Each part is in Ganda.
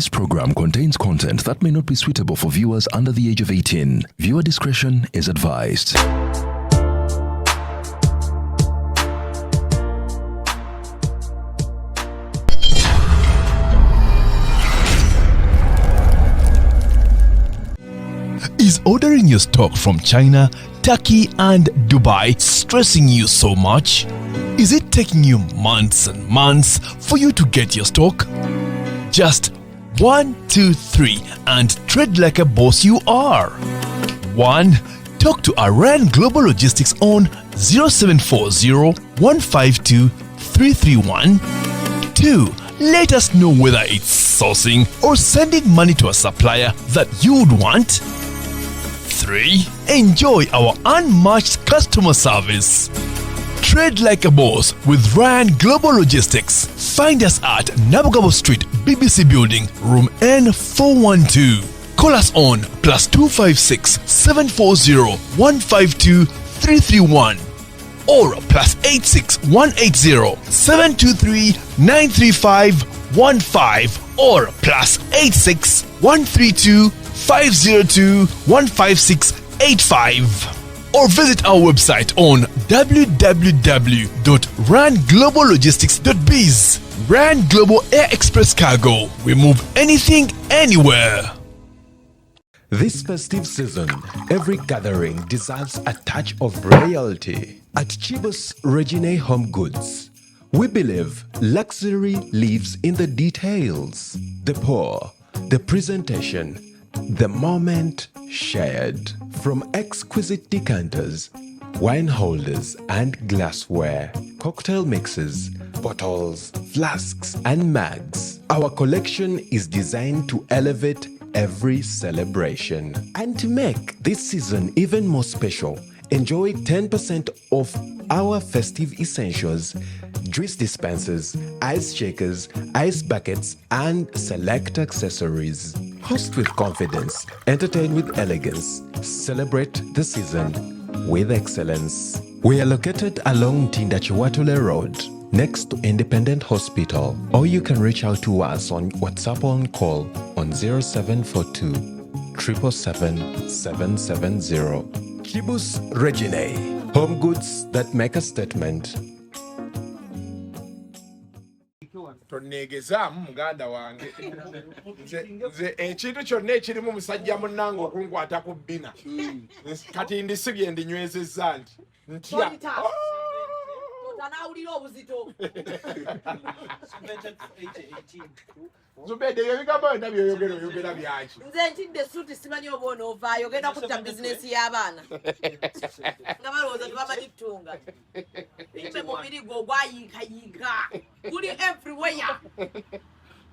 This program contains content that may not be suitable for viewers under the age of 18. Viewer discretion is advised. Is ordering your stock from China, Turkey, and Dubai stressing you so much? Is it taking you months and months for you to get your stock? Just 1, 2, 3 and trade like a boss you are. 1. Talk to Iran Global Logistics on 0740 152 331. 2. Let us know whether it's sourcing or sending money to a supplier that you would want. 3. Enjoy our unmatched customer service. Trade like a boss with Ryan Global Logistics. Find us at Nabugabo Street, BBC Building, room N412. Call us on +256 740 152 331 or +86 180 723 935 15 or +86 132 502 156 85 or visit our website on www.rangloballogistics.biz. Rand Global Air Express Cargo. We move anything, anywhere. This festive season, every gathering deserves a touch of royalty. At Chibus Regine Home Goods, we believe luxury lives in the details. The pour, the presentation, the moment shared. From exquisite decanters, wine holders and glassware, cocktail mixes, bottles, flasks, and mugs. Our collection is designed to elevate every celebration. And to make this season even more special, enjoy 10% off our festive essentials, juice dispensers, ice shakers, ice buckets, and select accessories. Host with confidence, entertain with elegance, celebrate the season with excellence. We are located along Tindachiwatule Road, next to Independent Hospital, or you can reach out to us on WhatsApp on call on 0742 777 770. Kibus Regine, home goods that make a statement. Tonneegezaamu muganda wange. Nze ekintu kyonna ekirimu musajja munnange okunkwata ku bbina, kati ndisibye ndinywezezza nti ntya. Tolita. Tota n'awulira obuzito. Zubedde, ebyo ebigambo byonna byoyogera, oyogera byaki? Nze ntidde esuuti, simanyi oba onoovaayo ogenda kutta bizinesi y'abaana nga balowooza tebamanyi ttunga. Imbe mubiri gwe ogwayiikayiika guli everywhere.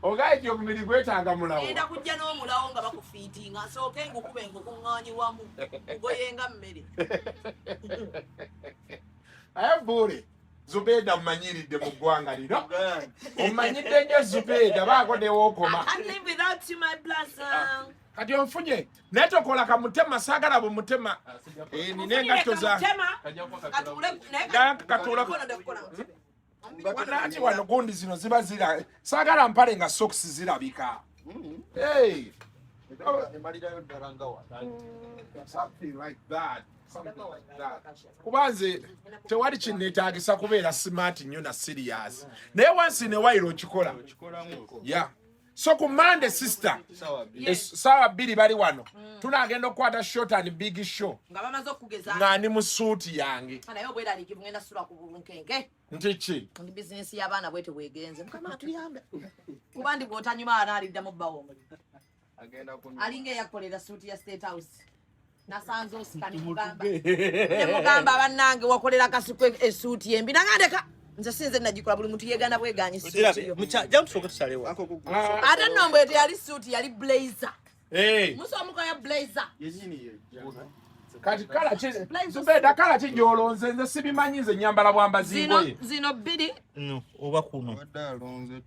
Ogaye nti omubiri gwetaaga mulawo. Genda kujja n'omulawo nga bakufiitinga, nsooke ngukube ngukuŋŋaanyi wamu mugoyenga mmere. Aye buule Zubeeda mumanyiridde mu ggwanga lino, omumanyidde nnyo Zubeeda, baako newookoma. I can't live without you, my blossom. Kati onfunye naye tokola kamutema, saagala bumutema. Eh, nina engatto za Wanati wano gundi zino ziba zira, saagala mpale nga socks zirabika. Hey. Something like that. Something like that. Kuba nze tewali kinneetaagisa kubeera smart nnyo na serious, naye once in a while okikola. Yeah, so ku Monday, sister, 2:00 bali wano, tunagenda okukwata short and big show. Nga bamaze okugeza. Nga ndi mu suuti yange. Naye obweraliikirivu, ngenda sula ku bunkenke. Nti ki? Ndi bizinesi y'abaana bwete bwegenze, Mukama atuyambe, kuba ndi bw'otanyuma anaaliddamu bbawo omulimu alinga eyakolera suuti ya State House. Nasanze osika nemugamba, "Bannange, wakolera Kasuku esuuti embi." Nangandeka, "Nze sinze nagikola, buli muntu yeegana bweganyi suuti yo." Jamutusooke tusalewo. Ate nno mbwe teyali suuti, yali blazer. Eh, musomuka ya blazer. Kati kala ki, Zubeda, kala ki gy'olonze? Nze sibimanyi, nze nyambala bwambazi Zino ngoye. Zino bbiri. No, oba kuno.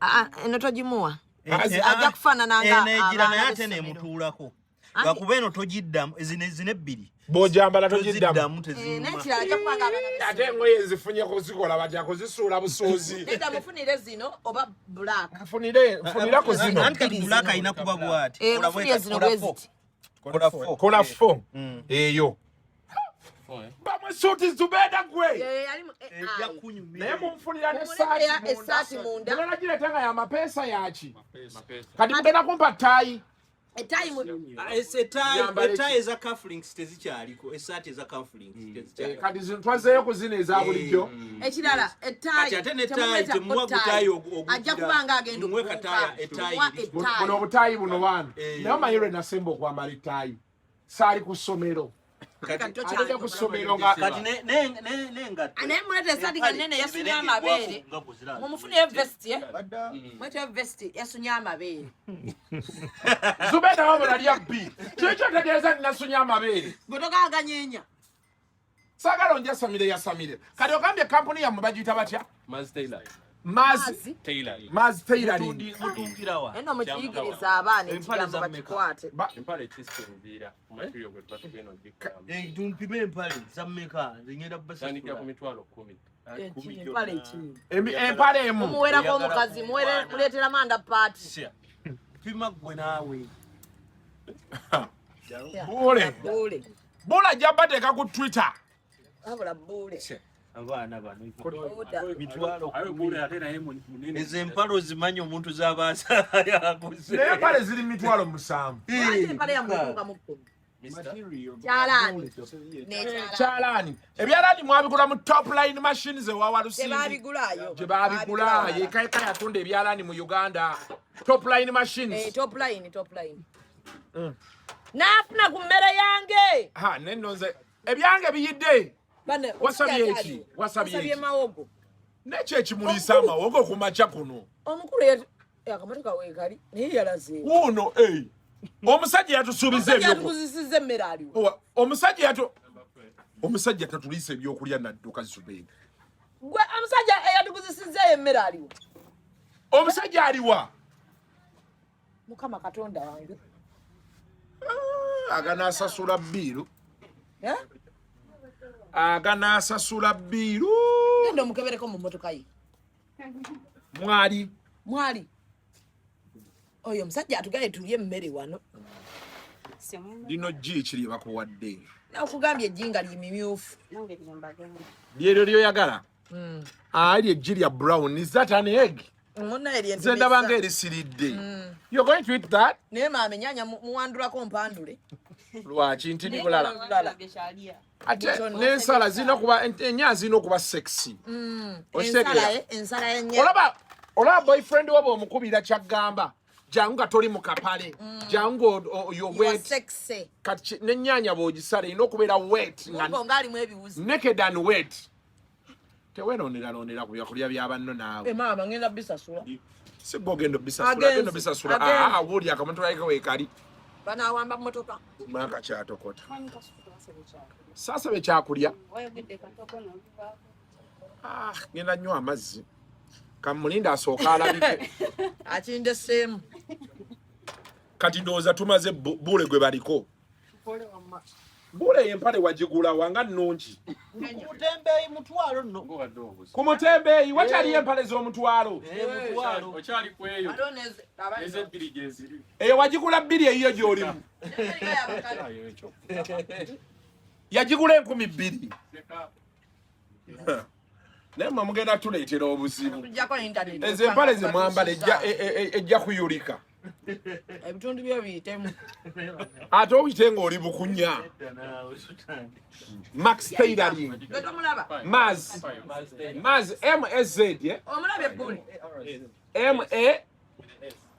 Ah, eno togimuwa. Eh, Ajja kufaanana nga eno egira abaana naye ate b'essomero. nemutuulako. Lwakuba eno togiddamu, zino zino ebbiri Bw'ojambala togiddamu. toziddamu, Eh, tezinyuma. N'ekirala ajja kubanga abaana Ate engoye nzifunye kuzikola batya? Kuzisuula busuuzi? Nedda, mufunire zino oba black. Nfunire, nfunira ku zino. Anti kati black alina kuba bwati. Eh, Kola mufunire bweka, zino kola bwe four. ziti. Kola four. Kola fo eyo bamwe suuti Zubeda gwe. Eh, alimu eh, Ejja ayi. kunyumira. Naye munfunira Mumuleetera essaati munda. Mugenda gireeta nga yamapeesa yaki? Kati mugenda kumpa ttaayi. Etayi Ah, Yambala Ettaayi eza cufflinks tezikyaliko, essaati eza cufflinks tezikyaliko. Kati zino twazeeyo ku zino eza bulijjo. Ekirala ettaayi. Kati ate n'ettaayi temuwa gutaayi Ajja kubanga agenda Muwe kataaya, ettaayi Muwa eri. Buno ettaayi. obutaayi buno wano. Eh. Naye omanyi lwe nasemba okwambala ettaayi, saali ku ssomero. Kati Ate ku ssomero nga kati n'engatto. Naye muleeta essaati nga nnene yasunye amabeere. Mumufunire vesti, eh? Muleete vesti yasunye amabeere. Zubeda, wabula lya bbi kiki? Otegeeza nti nasunye amabeere? Gwe togaganyenya. Saagala onjasamire yasamire. Kati ogambye kampuni yammwe bagiyita batya? Maz Taylor. Maz. Mazi. Taylor. Maz Tailoring. Mutuukirawa? Eno mukiyigiriza abaana Empale ekigambo za bakikwate. Empale kisinziira ku material gwe tuba tugenda ogikolamu. Eh, tumpime empale za mmeka? Nze ngenda Tandikira ku basasula. 110,000. Empale ki? Empale emu. Mumuwerako omukazi, muleetera manda paati. Sya. Pima ggwe naawe. Buule. Buule. Buule ajja bateeka ku Twitter. Wabula buule. Abaana bano Oda. 100,000. Ayo buule ate naye munene. Ezo empale ozimanyi omuntu z'aba yaguze. Naye empale ziri 70,000. Lwaki empale yammwe etuuka mu 10,000? Kyalaani. N'ekyalaani. Kyalaani, ebyalaani mwabigula mu Top Line Machines ewawalusimbi? Tebabigulayo. Gye babigula yekaeka yatunda ebyalaani mu Uganda, Top Line Eh, Machines. Top Line, Top Line. Naafuna ku mmere yange. Ha, nenno nze ebyange biyidde. Bane, Wasabye omusajja eki? ali. Wasabye Wasabye eki? mawogo. Nekyo ekimuliisa amawogo ku makya kuno? Omukulu akamotoka weekali naye yalaze. Wuuno, eh. Omusajja yatusuubiza Omusajja ebyoku atukuzisizza emmere aliwo. Omusajja yatu omusajja tatuliisa ebyokulya nadduka, Zubeeda. Gwe omusajja eyatukuzisizza emmere aliwo. Omusajja aliwa? Mukama Katonda wange. Aganaasasula bill. Eh? Aganaasasula bill. Genda omukebereko mu mmotoka ye. Mwali. Mwali oyo omusajja atugaye tulye emmere wano. Lino gi kiri bakuwadde? Nakugambye ejjinga limimyufu. Lyeryo lyoyagala? Ali eggi lya brown. Is that an egg? Munnaye. Nze ndaba nga erisiridde. You're going to eat that? Naye maama, ennyanya muwandulako mpandule. Lwaki nti ni bulala? Bulala. Ate n'ensala zirina okuba, ennyanya zirina okuba sexy. Ensala. Okitegeera? Ensala y'ennyanya. Olaba boyfriend wo bw'omukubira kyaggamba, jangu nga toli mu kapale, jangu you're You are wet. sexy. Kati n'ennyanya bw'ogisala erina okubeera wet nga Mugo ng'alimu ebiwuzi. naked and wet. Teweronderalondera ku byakulya bya banno naawe. Eh, maama, ngenda bisasula. Si gwe ogenda obisasula. Agenze, Agenda obisasula. agenze. Ah, buli akamotoka ke weekali. Banawamba mmotoka. Maka kyatokota saasaba ekyakulya. Ah, ngenda nywa amazzi, kamulinda asooka alabike. Akindeseemu. Kati ndowooza tumaze buule gwe baliko buule. Empale wagigula wanga nnungi. Mutembeeyi 100 nno. Ngobadde obuzi. Ku mutembeeyi wakyaliyo empale z'omutwalo? Eh, 100. Okyali ku eyo. Ezebbiri gye ziri. Eyo wagigula 2,000, eyiyo gy'olimu? Ayo ekyo. Yagigula 2,000. Leka. Naye mwe mugenda tuleetera obuzibu. Tujjako internet. Ezo empale ze mwambala ejja kuyulika. Ebitundu byo biyitemu. Ate oyite ng'oli bukunya. Max Tailoring. Gwe tomulaba. Maz, Maz, MSZ, eh? Omulaba ebbuli. M A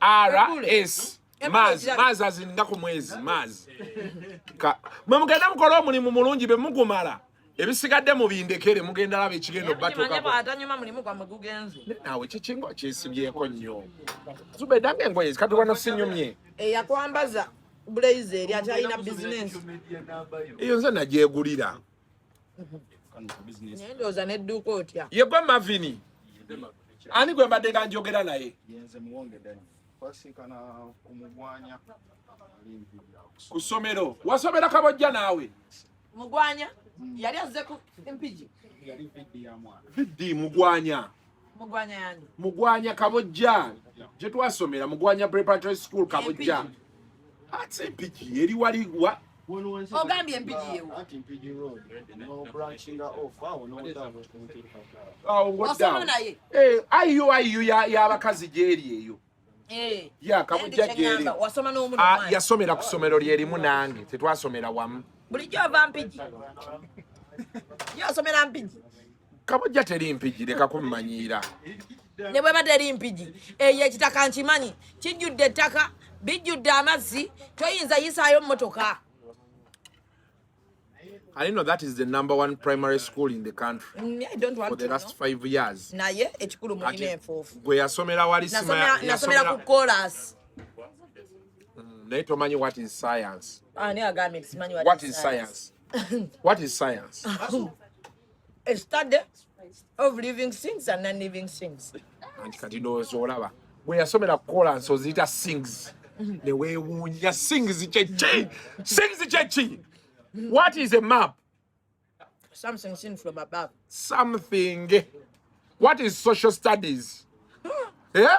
R S, Maz. Maz azinga ku mwezi Maz. Mwe mugenda mukola omulimu mulungi, be mugumala ebisigadde mubindekere, mugenda laba ekigenda Kimanye obatuukako. bw'atanyuma mulimu gwammwe gugenze. Naawe kikingo kyesibyeko nnyo, Zubeda, nga engoye kati wano sinyumye. Eyakwambaza blazer eri akyalina bizinensi? Eyo nze nagyegulira. Naye ndowooza n'edduuka otya. Ye gwe Mavini? Ani gwe mbadde nga njogera naye? Twasinkana ku Mugwanya. Ku ssomero. Wasomera Kabojja naawe? Mugwanya yali azze ku Mpigi. Yali VD ya mwana. VD Mugwanya. Mugwanya yani. Mugwanya Kabojja. Gye twasomera Mugwanya Preparatory School Kabojja. Ate Mpigi eri wali wa Ogambye Mpigi yewo. Anti Mpigi Road. No branching off awo no down. Awo Wasoma naye. Eh, ayo ayo ya y'abakazi gyeri eyo. Eh. Ya Kabojja gyeri. Wasoma n'omuno. Ah, yasomera ku ssomero lyerimu nange tetwasomera wamu. Bulijjo ova Mpigi. Yasomera Mpigi. Kabojja teri Mpigi leka kummanyiira. Ne bweba teri Mpigi eyo ekitaka nkimanyi kijjudde ettaka bijjudde amazzi toyinza yisaayo mmotoka. I know that is the number one primary school in the country. I don't want for the to last know. 5 years. Naye ekikulu mulina enfuufu. Gwe yasomera wali nasomera ku chorus. Naye tomanyi what is science. Ani agambye nti simanyi what is science. What is science? A study of living things and non-living things. Anti kati ndowooza olaba bwe yasomera kukola oziyita sings ne weewuunya sings kyeki sings kyeki. What is a map? Something seen from above. Something. What is social studies? Yeah?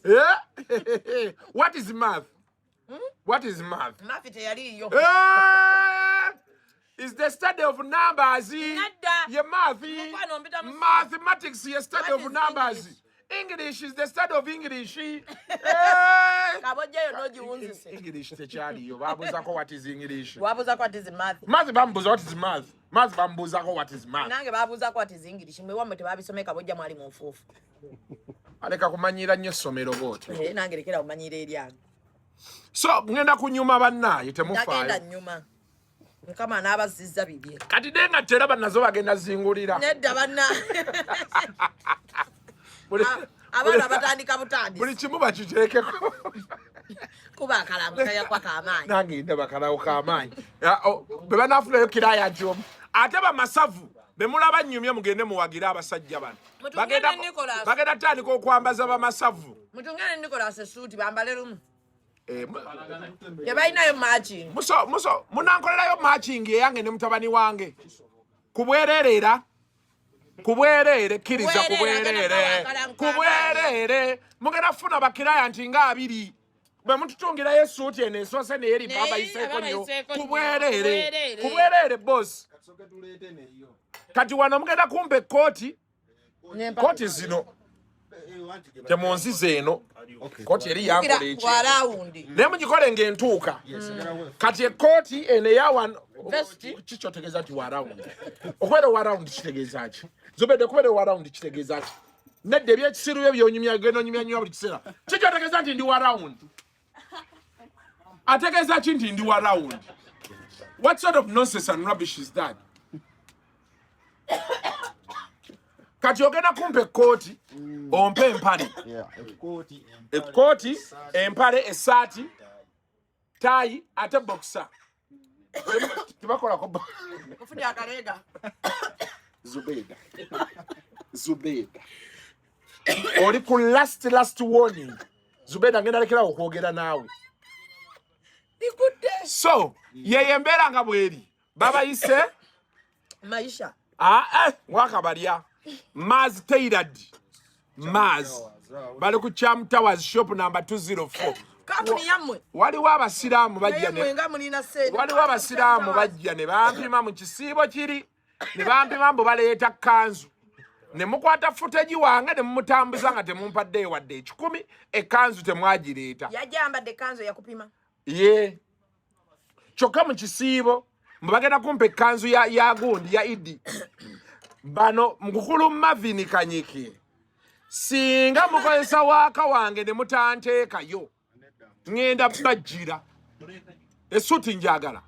Yeah? What is math? What is math? Math teyaliiyo. Is the study of numbers. Nedda. Ye math. Mukwano mpita mu- Mathematics ye study What of is numbers. English? English is the study of English. Kabojja yo n'ogiwunzise. English tekyaliyo. Babuuzako what is English. Wabuuzako what is math. Math bambuuza what is math. Math bambuuzako what is math. Nange babuuzako what is English. Mwe wammwe tebabisomye Kabojja mwali mu nfuufu. Aleka kumanyiira nnyo essomero bw'otyo. Nange lekera omanyiira eryange. So ngenda kunyuma bannaaye temufaayo. Tagenda nnyuma. Mukama anaabazizza bibye. Kati naye nga tera bannazo bagenda zingulira. Nedda banna. Abaana batandika butandisi. Buli kimu bakiteekeko. Kuba akalango kayakwa k'amaanyi. Nange ndaba akalango k'amaanyi. Bwe banaafunayo kiraya nti omu. Ate bamasavu be mulaba nnyumye mugende muwagire abasajja bano. Bagenda tandika okwambaza bamasavu. Mutungane Nicholas essuuti bambale lumu. Tebalinayo matching. Muso munankolerayo matching eyange ne mutabani wange. Kubwereere era. Kubwereere kkiriza kubwereere. Kubwereere mugenda kufuna bakiraya nti nga abiri. Bwe mututungirayo essuuti eno esoose naye eri babayiseeko nnyo. Kubwereere. Kubwereere boss. Kati wano mugenda kumpa ekkooti. Kkooti zino temunziza eno. Kkooti eri yankola eki. Naye mugikole ng'entuuka. Kati ekkooti eno eya wano kikyotegeeza nti wa rawundi. Okubeera owa rawundi kitegeeza ki? Zubedde okubeera owa rawundi kitegeeza ki? Nedda ebyekisiru byo by'onyumya genda onyumya nnyo buli kiseera. Kikyotegeeza nti ndi wa rawundi. Ategeeza ki nti ndi wa rawundi? What sort of nonsense and rubbish is that? Kati ogenda kumpa ekkooti, ompe empale. Ekkooti, empale, essaati, taayi, ate boxer. Tebakolako Ofunye akaleega. Zubeda. Zubeda. Oli ku last warning. Zubeda ngenda lekerawo okwogera naawe. So, yeyo embeera nga bw'eri. Babayise Maisha. Wakabalya. Maz Tailored. Maz. Bali ku Cham Towers shop number 204. Kampuni yammwe. Waliwo abasiraamu bajja ne waliwo abasiraamu bajja ne bampima mu kisiibo kiri ne bampima mbu baleeta kanzu. Ne mukwata footage wange ne mumutambuza nga temumpaddeyo wadde 10 ekkanzu temwagireeta. Yajja ambadde ekkanzu yakupima. Ye. Kyokka mu kisiibo mbu bagenda kumpa ekkanzu ya gundi ya Idi. Bano mukulu Marvin Kanyiki. Singa mukozesa waaka wange ne mutanteekayo. Ngenda bajjira. Essuuti njagala.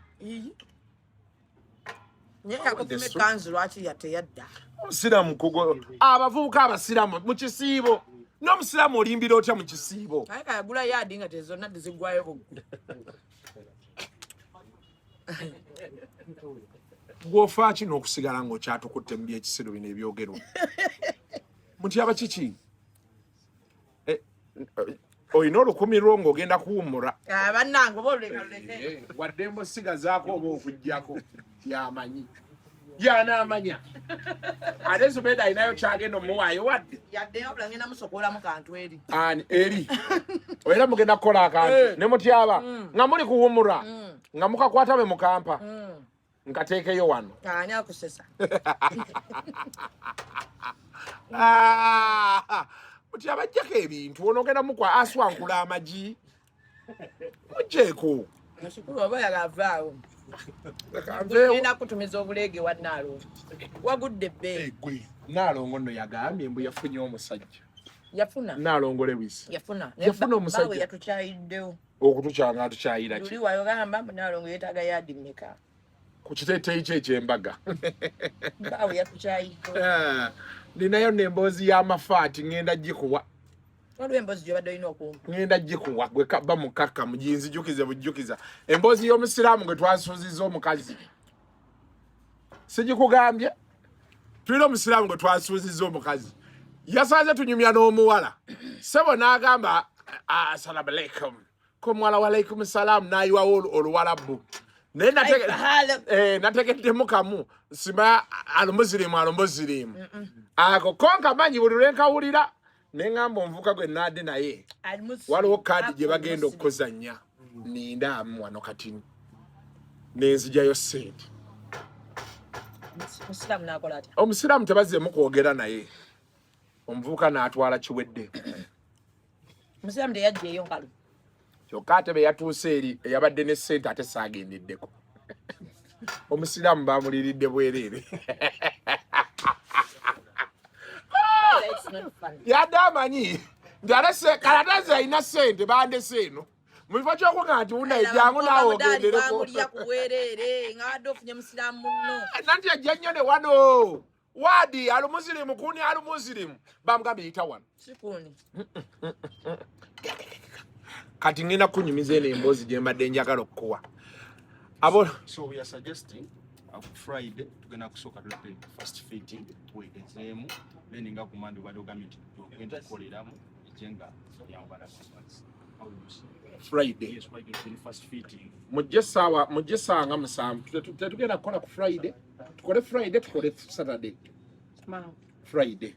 Naye yakupima ekkanzu lwaki teyadda? Omusiraamu kugo abavubuka abasiraamu mu kisiibo. N'omusiraamu olimbira otya mu kisiibo? Naye kayagula yaadi nga tezonna teziggwayo buggu. Gw'ofa ki n'okusigala ng'okyatukutte mu by'ekisiru bino ebyogerwa? Mutyaba kiki? Olina 1000 lwo ng'ogenda kuwummula. Ah, bannange oba oluleka luleke. Waddembe osigazaako oba okuggyako yamanyi yanaamanya ate Zubeda alinayo kyagenda omuwaayo wadde Yadde wabula ngenda musokoolamu kantu eri. Ani eri era mugenda kukola akantu ne mutyaba nga muli kuwumula nga mukakwata be mukampa nkateekeyo wano. Ani akusesa? Ah, mutyaba ajjako ebintu ono ogenda mukwa aswankula amagi mugyeko. Mushukuru oba oyagala avaawo. Leka nveewo. Ngenda kutumiza obuleege wa Nnaalongo. Wagudde ebbeeyi. Gwe Nnaalongo nno yagambye mbu yafunye omusajja. Yafuna. Nnaalongo Lewis. Yafuna. Yafuna omusajja. Baawe yatukyayiddewo. Okutukyanga atukyayira ki? Luli wayogamba mbu Nnaalongo yeetaaga yaadi mmeka? Ku kiteeteeyi kye eky'embaga. Baawe yatukyayiddewo. Ah, ninayo nemboozi y'amafaati ngenda gikuwa. Waliwo emboozi gy'obadde olina okumpa. Ngenda gikuwa gwe kaba mukakkamu ginzijukize bujjukiza. Emboozi y'omusiraamu gwe twasuuzizza omukazi. Sigikugambye? Tulina omusiraamu gwe twasuuzizza omukazi. Yasanze tunyumya n'omuwala. Ssebo n'agamba assalamu alaikum. Ko muwala wa alaikum salaam n'ayiwawo oluwalabu. Naye nategeddemu kamu sima alumuzirimu alumuzirimu. Ako konka manyi buli lwe nkawulira ne ŋŋamba omuvubuka gwe naadde naye waliwo kaadi gye bagenda okukozannya nindaamu wano kati nenzigyayo ssente. Omusiraamu tebazzeemu kwogera naye omuvubuka n'atwala kiwedde. Omusiraamu teyajjaeyo nkalu. Kyokka ate be yatuuse eri eyabadde ne ssente ate saagendeddeko. Omusiraamu baamuliiridde bwereere. Yadde amanyi nti ate kalatazi alina ssente bandese eno. Mu kifo ky'okugamba nti wunaye jangu naawe ogendereko. Bamulya ku bwereere ng'abadde ofunye musiraamu munno. Nanti ajja nnyo ne wano. Wadi alumuzirimu kuni alumuzirimu bamugambye yita wano. Sikuni. Kati ngenda kunyumiza eno emboozi gye mbadde njagala okukuwa. Abo So we are suggesting Friday tugenda kusooka tuleete first fitting twegezeemu then nga ku Monday obadde ogambye nti tugenda kukoleramu ejje nga yambala. Friday. Yes, Friday tuli first fitting. Mujje ssaawa mujje ssaawa nga 7. Tetugenda kukola ku Friday. Tukole Friday, tukole Saturday. Friday.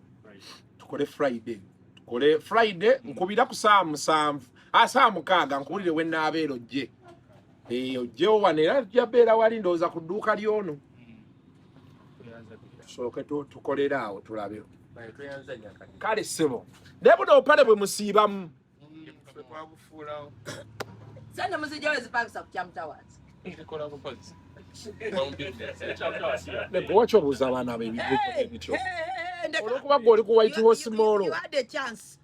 Tukole Friday. Tukole Friday nkubira ku ssaawa 7. Ah, ssaawa 6 nkuwulire we nnaabeera ojje. Ojjewo wano era tujja beera wali ndowooza ku dduuka ly'ono. Tusooke tukolere awo tulabewo. Kale ssebo. Naye buno obupale bwe musiibamu. Sente muzijjawo ezipangisa ku Kyamutawaazi. Lwaki obuuza abaana abo ebibuuzo ebityo? Olw'okuba gwe oli ku White Horse Mall. You had a chance.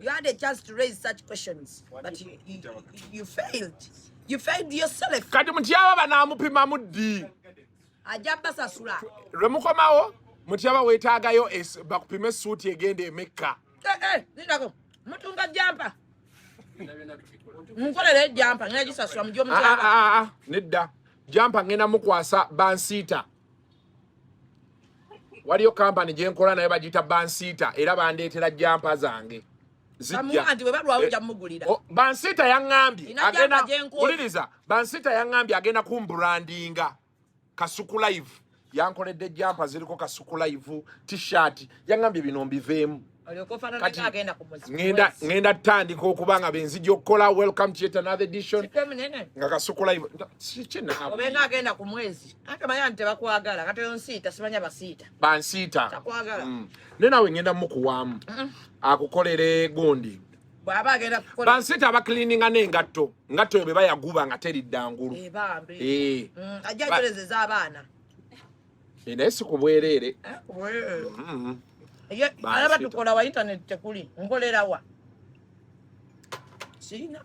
You had a chance to raise such questions, but you failed. You failed yourself. Kati Mutyaba banaamupimamu ddi? Ajja basasula. Lwe mukomawo Mutyaba weetaagayo bakupime essuuti egenda e Mecca. Lindako. Mutunga jampa. Nkolera ejampa ngenda gisasula mujje omutyaba. Nedda. Jampa ngenda mukwasa bansiita. Waliyo kampani gye nkola naye bagiyita bansiita era bandeetera jampa zange. Zijja. Nti bwe balwawo nja mugulira. Bansiita yaŋŋambye agenda kuliriza. Bansiita yaŋŋambye agenda kumbrandinga. Kasuku Live yankoledde jampa ziriko Kasuku Live t-shirt yaŋŋambye bino mbiveemu. Kati ngenda tandika okuba nga benzijja okukola welcome to yet another edition nga Kasuku Live obeera agenda ku mwezi ate manya nti tebakwagala kati oyo nsiita simanya basiita bansiita naye naawe ngenda mukuwaamu akukolere gundi bw'aba agenda kukola bansiita abacleaninga n'engatto ngatto yo be bayaguba nga teri ddangulu bambi ajja ajolezeza abaana naye si ku bwereere alaba tukola wa internet tekuli nkolera wa sirina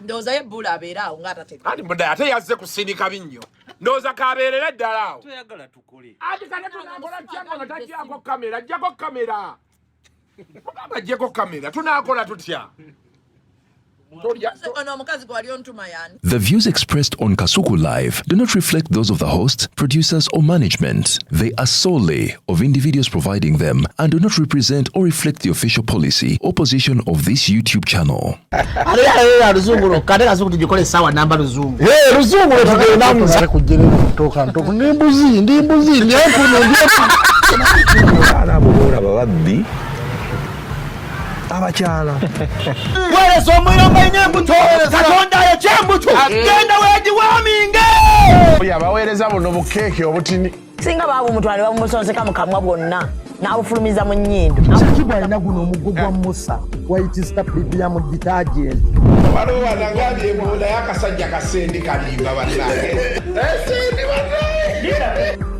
ndowooza ye bbula abeera awo ng'atategeka anti mbudde ate yazze kusindika binnyo ndowooza kabeerera ddala awo toyagala tukole anti kate tunakola tutya ngono tajjako kamera ajjako kamera mugamba ajjeko kamera tunaakola tutya Tolya. Ono omukazi gwe wali ontuma yani? The views expressed on Kasuku Live do not reflect those of the host, producers, or management. They are solely of individuals providing them and do not represent or reflect the official policy or position of this YouTube channel. Ate yalera luzungu lwokka, ate Kasuku tugikole essaawa namba luzungu. Luzungu lwetugendamu kujjere ntoka ntoku ndi mbuzi ndi mbuzi ndi empunu ndi empunu. Abaana abo boolaba babbi abakyala. Weereza omuliro mbalina embuto, Katonda ayokya embuto, genda weegiwaaminge. Oyo abaweereza buno bukeeke obutini. Singa baabumutwala ne babumusonseka mu kamwa bwonna n'abufulumiza mu nnyindo. Kibwa alina guno omuggo gwa Musa White Star Premium detergent. Waliwo wanagambye embu naye akasajja kasendi kalimba bannange. Esendi bannange.